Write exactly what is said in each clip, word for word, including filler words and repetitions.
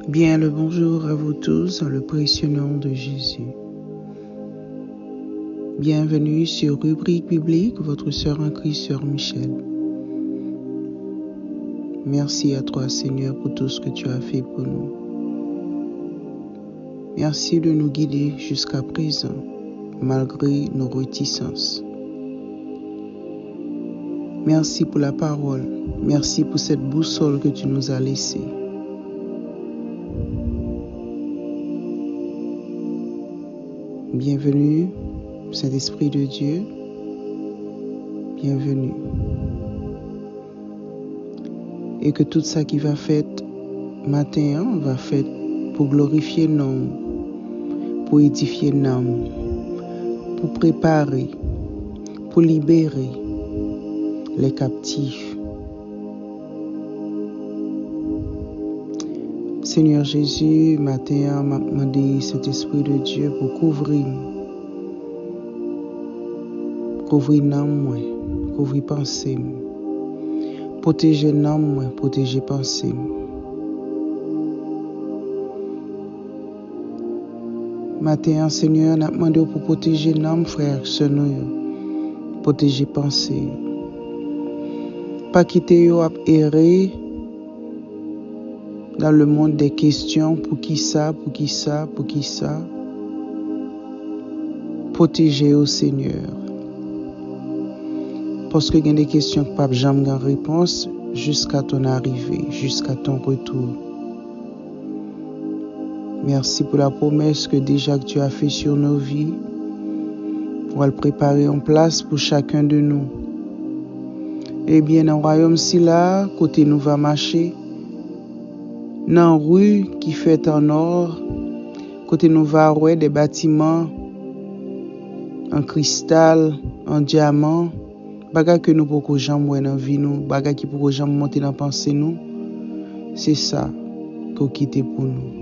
Bien le bonjour à vous tous dans le précieux nom de Jésus. Bienvenue sur Rubrique Biblique, votre sœur en Christ, sœur Michel. Merci à toi, Seigneur, pour tout ce que tu as fait pour nous. Merci de nous guider jusqu'à présent, malgré nos réticences. Merci pour la parole. Merci pour cette boussole que tu nous as laissée. Bienvenue, Saint-Esprit de Dieu. Bienvenue. E ke tout sa ki va fèt maten an va fèt pou glorifye non w, pou edifye nanm, pou prepare, pou libere les captifs. Senyè Jezi, maten an, m ap mande Sentespri de Dye pou kouvri m. Kouvri nanm mwen, kouvri panse m. Pwoteje nanm mwen, pwoteje panse m. Maten an, Senyè, n ap mande w pou pwoteje nanm frè ak sè nou yo. Pwoteje panse yo. Pa kite yo ap ere dans le monde des questions, poukisa, poukisa, poukisa. Pwoteje yo, Senyè. Paske gen de kesyon ki p ap janm gen repons jusqu'à ton arrivée, jusqu'à ton retour. Merci pour la promesse que déjà que tu as fait sur nos vies. Ou al prepare yon plas pou chacun de nous. Ebyen, nan wayòm sila, kote nou va mache, nan ri ki fèt an or, kote nou va wè de batiman an kristal, an dyaman, bagay ke nou poko janm wè nan vi nou, bagay ki poko janm monte nan panse nou, se sa ke w kite pou nou.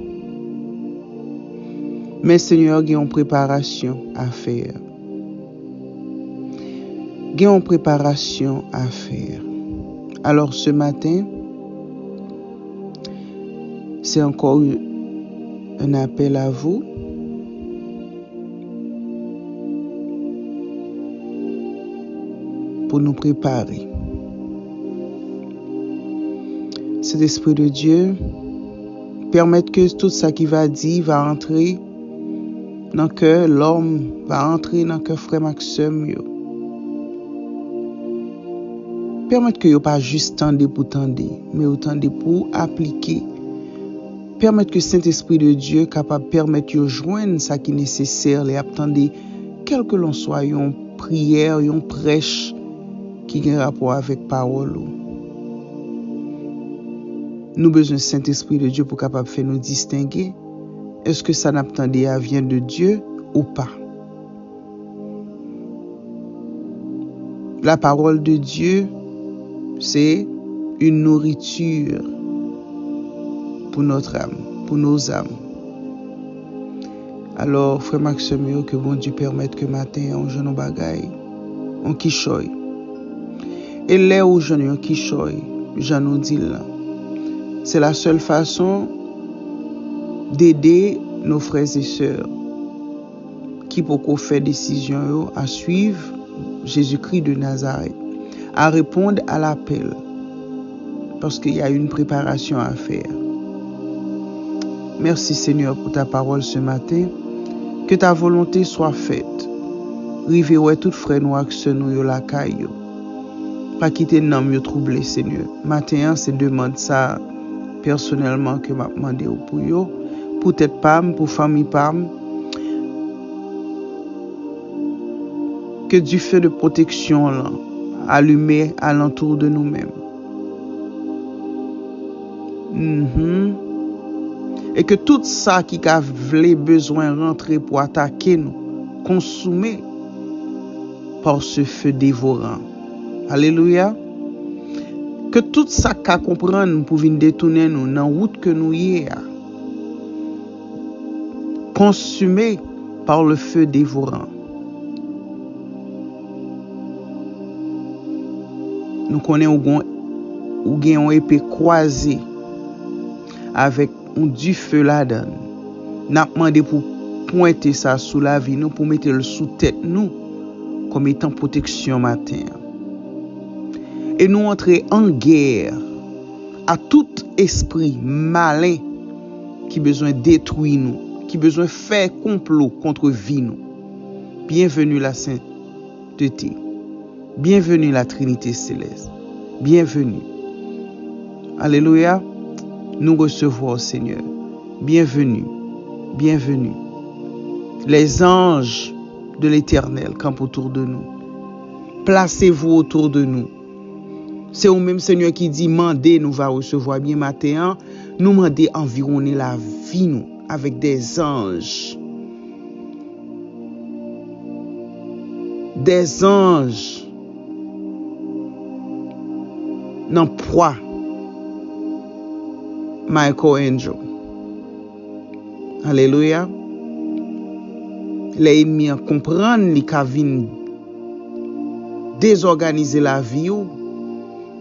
Men Senyè, gen yon preparasyon a fè. Gen yon preparasyon a fè. Alors ce matin, c'est encore un appel à vous pour nous préparer. Saint-Esprit de Dieu, permettre que tout ça qui va dire va entrer nan kè lòm, va antre nan kè frè m ak sè m yo. Pèmèt ke yo pa jis tande pou tande, men yo tande pou aplike. Pèmèt ke Sentespri de Dye kapab pèmèt yo jwenn sa ki nesesè lè y ap tande kèlkelanswa yon priyè, yon prèch ki gen rapò avèk pawòl ou. Nou bezwen Sentespri de Dye pou kapab fè nou distenge. Èske sa n ap tande a vyen de Dye ou pa? La parole de Dieu, c'est une nourriture pour notre âme, pour nos âmes. Alò, frè m ak sè m yo, ke Bondye pèmèt ke maten an ou jwenn yon bagay, yon kichòy. E lè ou jwenn yon kichòy, jan nou di l lan, c'est la seule façon d'aider nos frères et sœurs ki poko fè desizyon yo à suivre Jésus-Christ de Nazareth, à répondre à l'appel, parce qu'il y a une préparation à faire. Merci Seigneur pour ta parole ce matin. Que ta volonté soit faite. Rive wè tout frè nou ak sè nou yo lakay yo. Pa kite nanm yo twouble, Senyè. Maten an, se demann sa pèsonèlman ke m ap mande w pou yo, pou tèt pa m, pou fanmi pa m. Ke dife de pwoteksyon lan alime alantou de nou menm. Mhm. E ke tout sa ki ka vle bezwen rantre pou atake nou, konsime par ce feu dévorant. Alelouya. Ke tout sa k ka konprann pou vin detounen nou nan wout ke nou ye a, konsime par le feu dévorant. Nou konnen ou gon, ou gen yon epe kwaze avèk yon dife ladan l. N ap mande pou pwente sa sou lavi nou, pou mete l sou tèt nou kòm etan pwoteksyon maten an. E nou antre an gè a tout espri malen ki bezwen detwi nou, ki bezwen fè konplo kont vi nou. Byenveni la sentete. Byenveni la Trinite Selès. Byenveni. Alelouya. Nou resevwa w, Senyè. Byenveni. Byenveni. Les anges de l'Éternel campent autour de nous. Placez-vous autour de nous. Se ou menm, Senyè, ki di, mande, nou va resevwa. Byen maten an, nou mande anviwonnen lavi nou avèk dè zanj. Dè zanj nan pwa Michael Angel. Alelouya. Lè ènmi an konprann li ka vin dezòganize lavi w,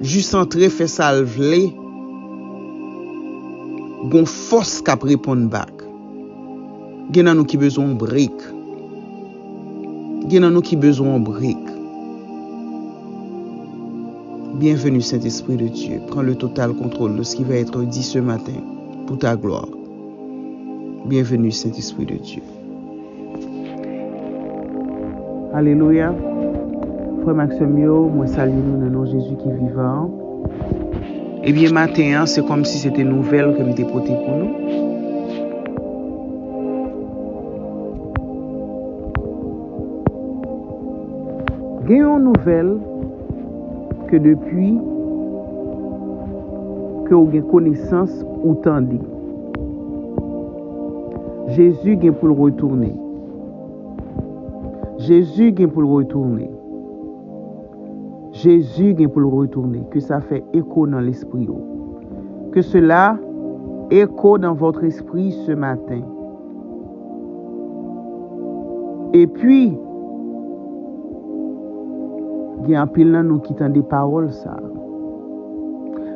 jis antre fè sa l vle, gon fòs k ap reponn back. Gen nan nou ki bezwen yon break. Gen nan nou ki bezwen yon break. Bienvenue, Saint-Esprit de Dieu. Prends le total contrôle de ce qui va être dit ce matin pour ta gloire. Bienvenue, Saint-Esprit de Dieu. Alelouya. Frè m ak sè m yo, mwen salye nou nan non Jezi ki vivan an. Ebyen, maten an, se kòmsi se te nouvèl ke m te pote pou nou. Gen yon nouvèl ke depi ke w gen konesans, ou tande. Jezi gen pou l retounen. Jezi gen pou l retounen. Jezi gen pou l retounen. Ke sa fè eko nan lespri w. Que cela écho dans votre esprit ce matin. Epi, gen anpil nan nou ki tande pawòl sa a.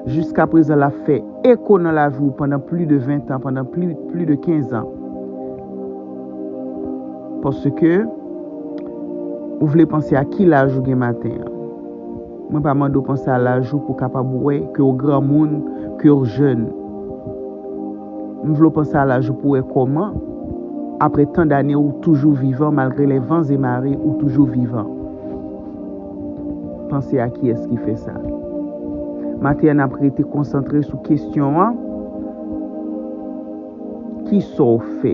Jiskaprezan, l ap fè eko nan lavi w pandan plis de ven tan, pandan plis, plis de kenz an. Paske ou vle panse a ki laj ou gen maten an. Mwen pa mande w panse a laj ou pou w kapab wè ke w granmoun, ke w jèn. M vle w panse a laj ou pou w wè kòman, apre tan dane, ou toujou vivan, malgre les vents et marées, ou toujou vivan. Panse a kiyès ki fè sa. Maten an, n ap rete konsantre sou kesyon an. Kisa w fè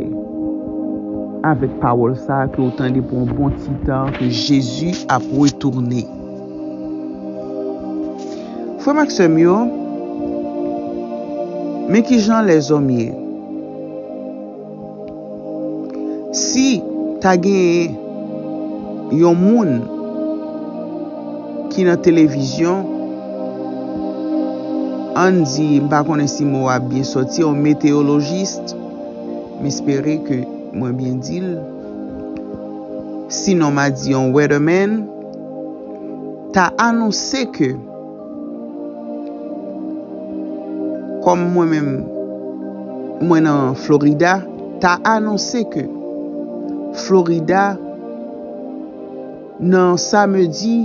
avèk pawòl sa a ke w tande pou yon bon ti tan ke Jezi ap retounen? Frè m ak sè m yo, men kijan lèzòm ye. Si ta genyen yon moun ki nan televizyon, ann di, m pa konnen si mo a byen sòti, yon meteyolojis, m espere ke mwen byen di l. Sinon, m a di yon weatherman, ta anonse ke, kòm mwen menm, mwen nan Florida, ta anonse ke Florida, nan samdi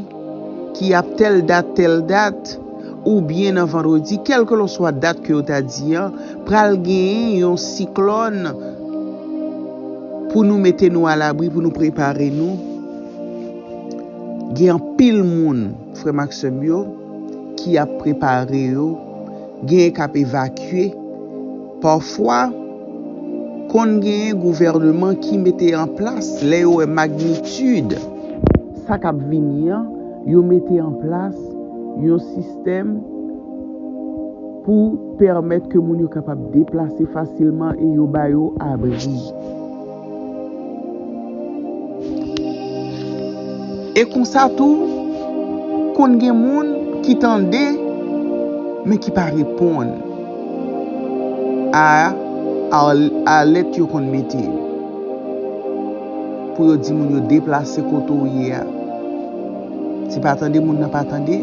ki ap tèl dat, tèl dat, oubyen nan vandredi, kèlkelanswa dat ke yo ta di an, pral genyen yon siklòn pou nou mete nou alabri, pou nou prepare nou. Gen anpil moun, frè m ak sè m yo, ki ap prepare yo, genyen k ap evakye. Pafwa, konn genyen gouvènman ki mete an plas, lè yo wè magnitid sa k ap vini an, yo mete an plas yon sistèm pou pèmèt ke moun yo kapab deplase fasilman e yo ba yo abri. E konsa tou, konn gen moun ki tande, men ki pa reponn a, a, alèt yo konn mete pou yo di moun yo deplase kote w ye a. Se pa tande moun nan pa tande.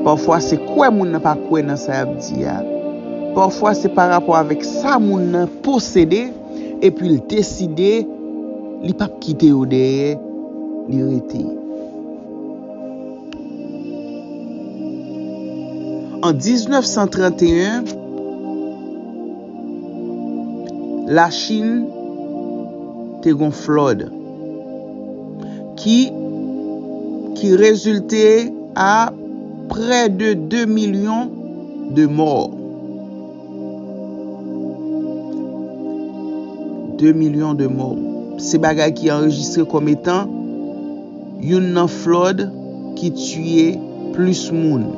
Pafwa, se kwè moun nan pa kwè nan sa y ap di a. Pafwa se pa rapò avèk sa moun nan posede, epi l deside li p ap kite yo dèyè, li rete. An diznèf san trannteyen, Lachin te gon flòd ki, ki rezilte a près de deux millions de morts. Deux millions de morts. Se bagay ki anrejistre kòm etan youn nan flòd ki tiye plis moun.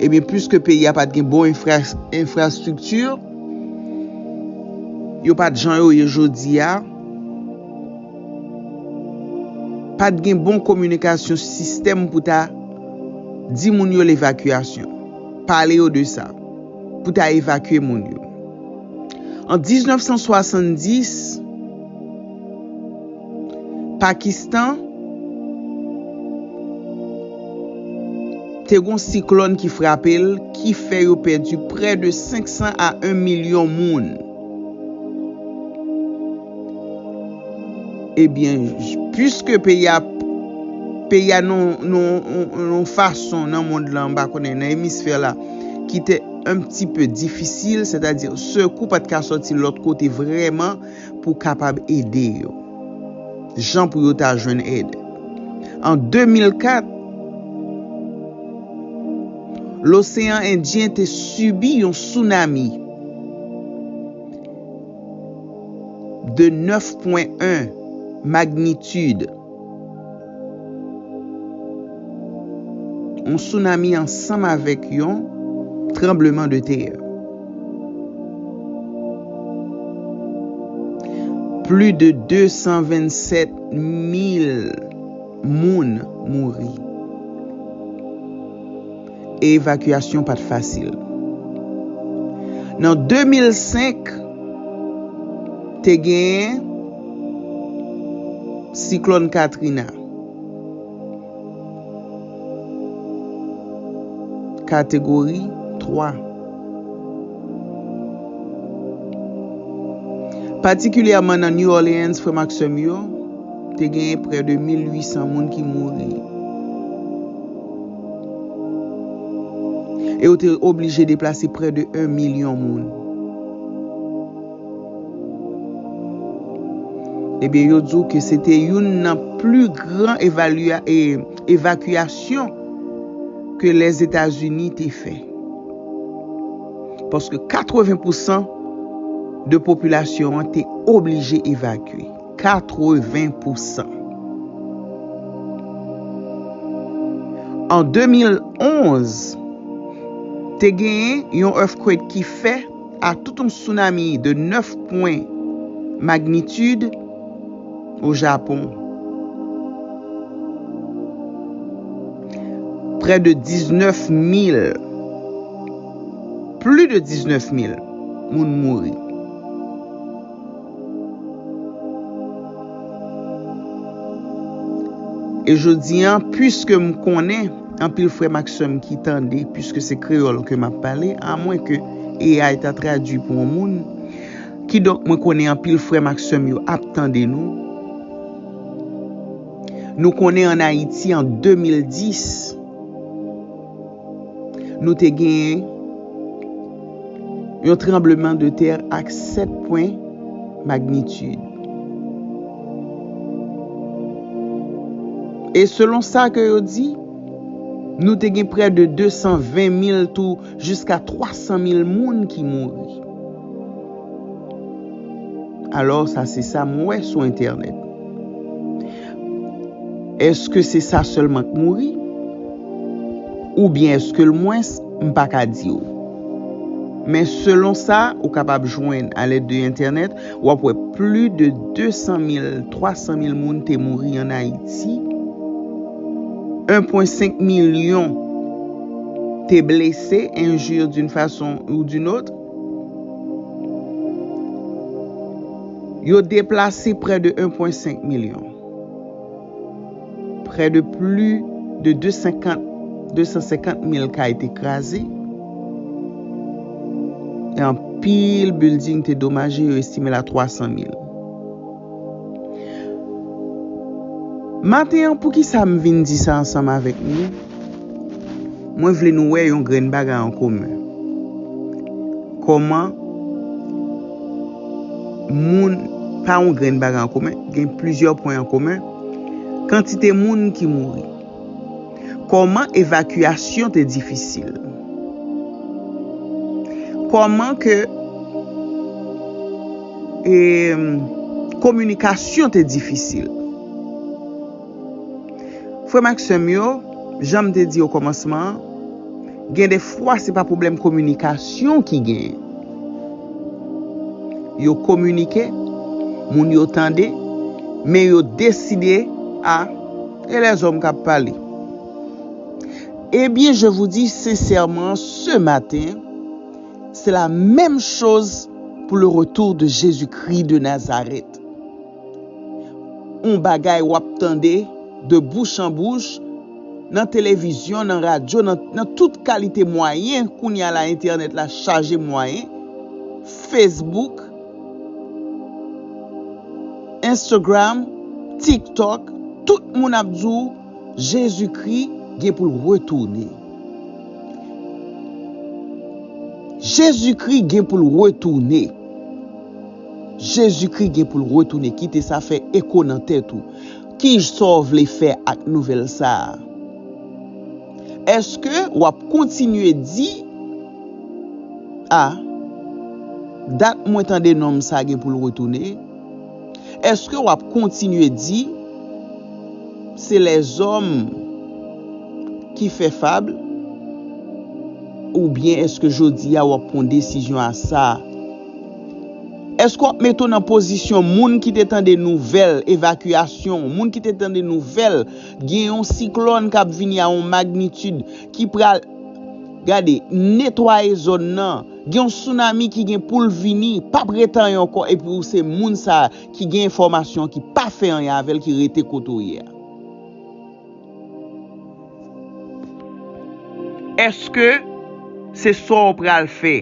Ebyen, piske peyi a pa t gen bon enfra-, enfrastrikti, yo pa t jan yo ye jodi a, pa t gen bon kominikasyon, sistèm pou ta di moun yo levakyasyon, pale yo de sa, pou ta evakye moun yo. An diznèf san swasanndis, Pakistan te gon siklòn ki frape l, ki fè yo pèdi près de cinq cents à un million moun. Ebyen, piske peyi a, peyi a nan, nan, nan fason nan mond lan, m pa konnen, nan emisfè la, ki te un petit peu difisil, sètadi sekou pa t ka sòti lòt kote vrèman pou kapab ede yo. Jan pou yo ta jwenn èd. An de mil kat, Loseyan Endyen te sibi yon tsunami de neuf point un magnitude. Yon tsunami ansanm avèk yon tranbleman de tè. Plis de deux cent vingt-sept mille moun mouri. E evakyasyon pa t fasil. Nan de mil senk, te genyen siklòn Katrina. Kategori twa. Patikilyèman nan New Orleans, frè m ak sè m yo, te genyen près de mil uit san moun ki mouri. E yo te oblije deplase près de un milyon moun. Ebyen, yo di w ke se te youn nan pli gran evalya-, e, evakyasyon ke Lèzetazini te fè. Paske katreven pousan de popilasyon an te oblije evakye. Katreven pousan. An de mil onz, te genyen yon earthquake ki fè a tout yon tsunami de neuf pwen magnitid o Japon. Près de diznèf mil, plis de diznèf mil moun mouri. E jodi a, piske m konnen anpil frè m ak sè m ki tande, piske se kreyòl ke m ap pale, amwenke A I ta tradui pou yon moun, kidonk mwen konnen anpil frè m ak sè m yo ap tande nou. Nou konnen ann Ayiti an de mil dis, nou te genyen yon tranbleman de tè ak sèt pwen magnitid. E selon sa ke yo di, nou te gen près de deux cent vingt mille tou jiska twa san mil moun ki mouri. Alò, sa se sa m wè sou entènèt. Èske se sa sèlman k mouri? Oubyen èske l mwens? M pa ka di w. Men selon sa ou kapab jwenn alèd de entènèt, w ap wè plis de de san mil, twa san mil moun te mouri ann Ayiti. Un pwen senk milyon te blese, injure d'une façon ou d'une autre. Yo deplase près de un pwen senk milyon. Près de plus de deux cent cinquante, deux cent cinquante mille kay te kraze. Gen anpil bilding te domaje, yo estime l a twa san mil. Maten an, poukisa m vin di sa ansanm avèk nou? Mwen vle nou wè yon grenn bagay an komen. Kòman moun, pa yon grenn bagay an komen, gen plizyè pwen an komen. Kantite moun ki mouri. Kòman evakyasyon te difisil? Kòman ke, e, kominikasyon te difisil? Frè m ak sè m yo, jan m te di okòmansman an, gen de fwa se pa pwoblèm kominikasyon ki genyen. Yo kominike, moun yo tande, men yo deside, a, e lèzòm k ap pale. Ebyen, je vous dis sincèrement, ce matin, c'est la même chose pour le retour de Jésus-Christ de Nazareth. On bagay w ap tande de bouch an bouch, nan televizyon, nan radyo, nan, nan tout kalite mwayen. Kounye a la, entènèt la chaje mwayen. Facebook, Instagram, TikTok, tout moun ap di w Jezikri gen pou l retounen. Jezikri gen pou l retounen. Jezikri gen pou l retounen. Kite sa fè eko nan tèt ou. Ki sa w vle fè ak nouvèl sa a? Èske w ap kontinye di, a, dat mwen tande nonm sa gen pou l retounen? Èske w ap kontinye di se lèzòm ki fè fab? Oubyen èske jodi a w ap pran desizyon a sa? Èske w ap mete w nan pozisyon moun ki te tande nouvèl evakyasyon, moun ki te tande nouvèl gen yon siklòn k ap vini a yon magnitid ki pral, gade, netwaye zòn nan, gen yon sounami ki gen pou l vini, p ap ret anyen ankò, epi ou se moun sa a ki gen enfòmasyon, ki pa fè anyen avè l, ki rete kote w ye a? Èske se sa w pral fè?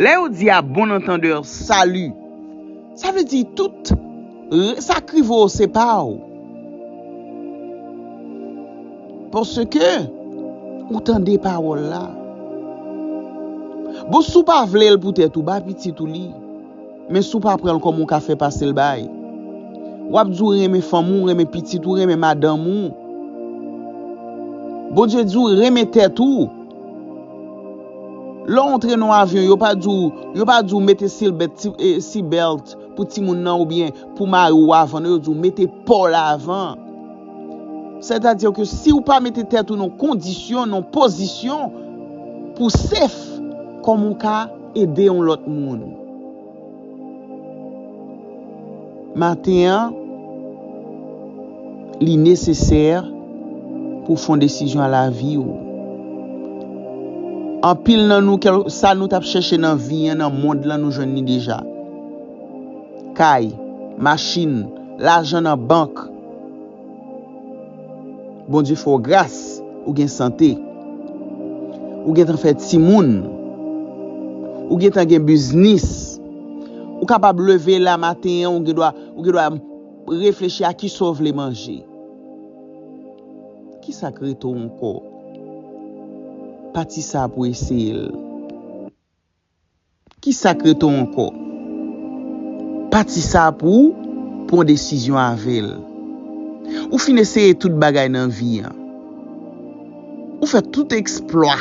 Lè yo di à bon entendeur salut, sa vle di tout re-, sa k rive w se pa w. Paske ou tande pawòl la. Bon, si w pa vle l pou tèt ou, ba pitit ou li. Men si w pa pran l kòman w ka fè pase l bay? W ap di w renmen fanmi w, renmen pitit ou, renmen madanm ou. Bondye di w renmen tèt ou. Lè w antre nan yon avyon, yo pa di w, yo pa di w mete seatbelt, ti-, eh, seatbelt pou timoun nan oubyen pou mari w avan, non, yo di w mete pa w la avan. Sètadi ke si w pa mete tèt ou nan kondisyon, nan pozisyon pou safe, kòman w ka ede yon lòt moun? Maten an, li nesesè pou w fè yon desizyon a lavi w. Anpil nan nou, kèl, sa nou t ap chèche nan vi an, nan mond lan, nou jwenn li deja. Kay, machin, lajan nan bank. Bondye fè w gras, ou gen sante. Ou gentan fè timoun. Ou gentan gen biznis. Ou kapab leve la maten an, ou gen dwa, ou gen dwa reflechi a kisa w vle manje. Kisa k rete w ankò? Pati sa pou eseye l. Kisa k rete w ankò? Pati sa pou w pran desizyon avè l. Ou fin eseye tout bagay nan vi an. Ou fè tout eksplwa.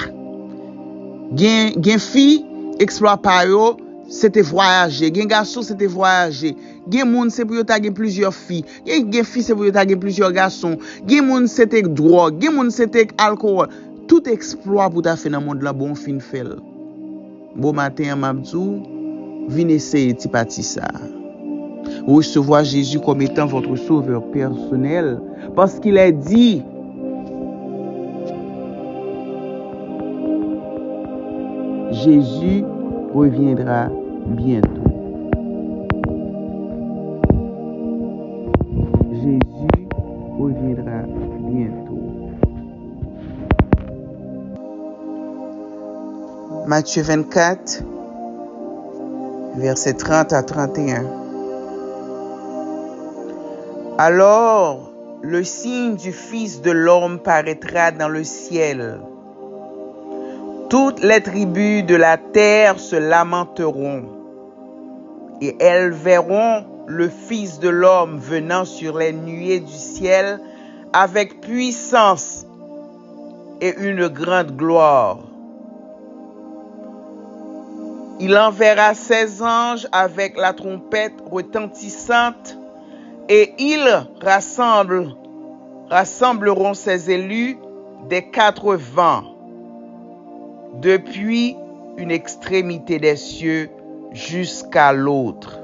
Gen, gen fi, eksplwa pa yo, se te vwayaje. Gen gason, se te vwayaje. Gen moun, se pou yo ta gen plizyè fi. Gen, gen fi, se pou yo ta gen plizyè gason. Gen moun, se te dwòg. Gen moun, se te alkòl. Tout eksplwa pou w ta fè nan mond lan, bon, w fin fè l. Bon, maten an, m ap di w, vin eseye ti pati sa a. Recevoir Jésus comme étant votre sauveur personnel, parce qu'il est dit, Jésus reviendra bientôt. Jésus reviendra bientôt. Matthieu vingt-quatre, versets trente à trente et un. Alors, le signe du Fils de l'homme paraîtra dans le ciel. Toutes les tribus de la terre se lamenteront, et elles verront le Fils de l'homme venant sur les nuées du ciel avec puissance et une grande gloire. Il enverra ses anges avec la trompette retentissante et ils rassemblent, rassembleront ses élus des quatre vents, depuis une extrémité des cieux jusqu'à l'autre.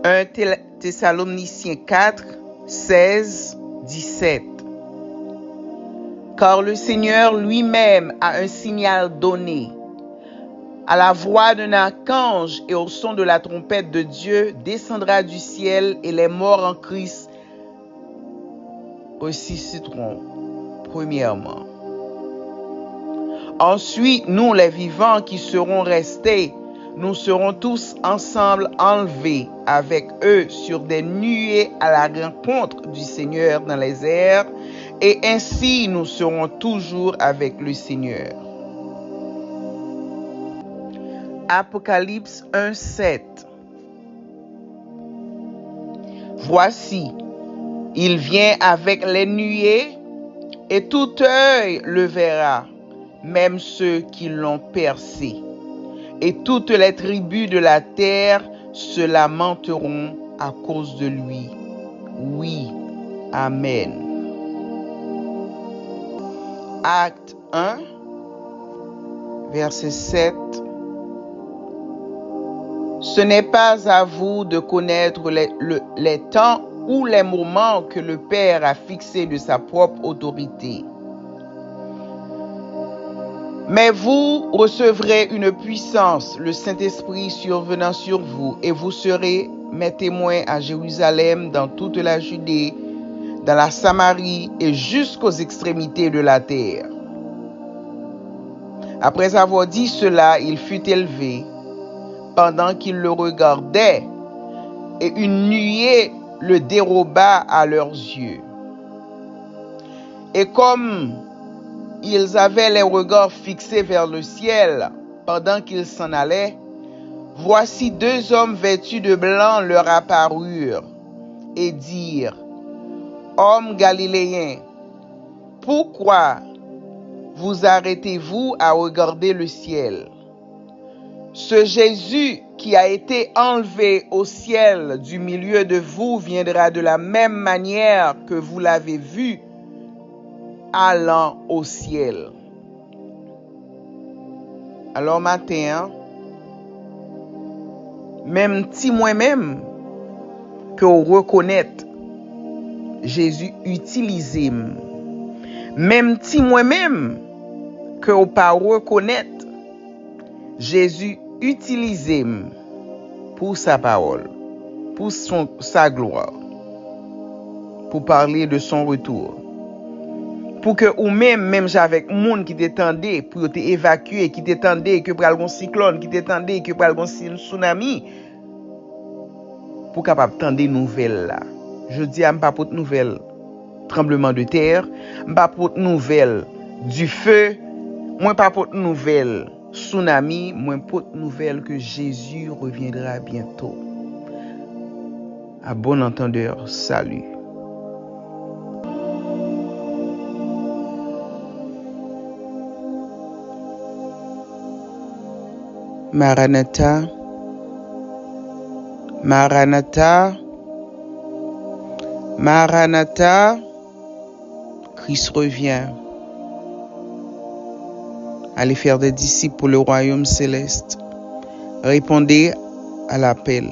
Un Thé- Thessaloniciens quatre, seize, dix-sept. Car le Seigneur lui-même a un signal donné. À la voix d'un archange et au son de la trompette de Dieu descendra du ciel et les morts en Christ ressusciteront premièrement. Ensuite, nous, les vivants qui serons restés, nous serons tous ensemble enlevés avec eux sur des nuées à la rencontre du Seigneur dans les airs, et ainsi nous serons toujours avec le Seigneur. Apocalypse un sept. Voici, il vient avec les nuées, et tout œil le verra, même ceux qui l'ont percé. Et toutes les tribus de la terre se lamenteront à cause de lui. Oui, Amen. Acte un, verset sept. Ce n'est pas à vous de connaître les, le- les temps ou les moments que le Père a fixés de sa propre autorité. Mais vous recevrez une puissance, le Saint-Esprit survenant sur vous, et vous serez mes témoins à Jérusalem, dans toute la Judée, dans la Samarie et jusqu'aux extrémités de la terre. Après avoir dit cela, il fut élevé. Pendant qu'il le regardait, et une nuée le déroba à leurs yeux. Et comme ils avaient les regards fixés vers le ciel pendant qu'il s'en allait, voici deux hommes vêtus de blanc leur apparurent et dirent, Hommes galiléens, pourquoi vous arrêtez-vous à regarder le ciel? Ce Jésus qui a été enlevé au ciel du milieu de vous viendra de la même manière que vous l'avez vu allant au ciel. Alò maten an, menm ti mwen menm ke w rekonèt, Jezi itilize m. Menm ti mwen menm ke w pa rekonèt, Jezi itilize m pou sa pawòl, pou son, sa glwa, pou pale de son retour. Pou ke ou menm, menm jan avèk moun ki te tande, pou yo te evakye, ki te tande ke pral gon siklòn, ki te tande ke pral gon si- tsunami, pou kapab tande nouvèl la. Jodi a, m pa pot nouvèl tranbleman de tè, m pa pot nouvèl dife, mwen pa pot nouvèl tsunami, mwen pot nouvèl ke Jezi reviendra bientôt. À bon entendeur, salut. Maranatha, Maranatha, Maranatha, Christ revient. Allez faire des disciples pour le royaume céleste. Répondez à l'appel.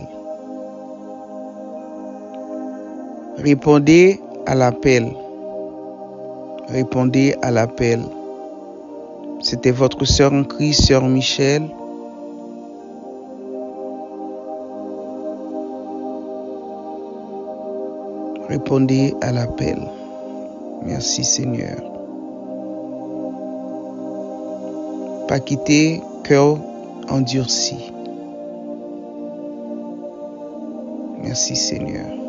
Répondez à l'appel. Répondez à l'appel. C'était votre sœur en Christ, sœur Michelle. Répondez à l'appel. Mèsi, Senyè. Pa kite kè w andirsi. Mèsi, Senyè.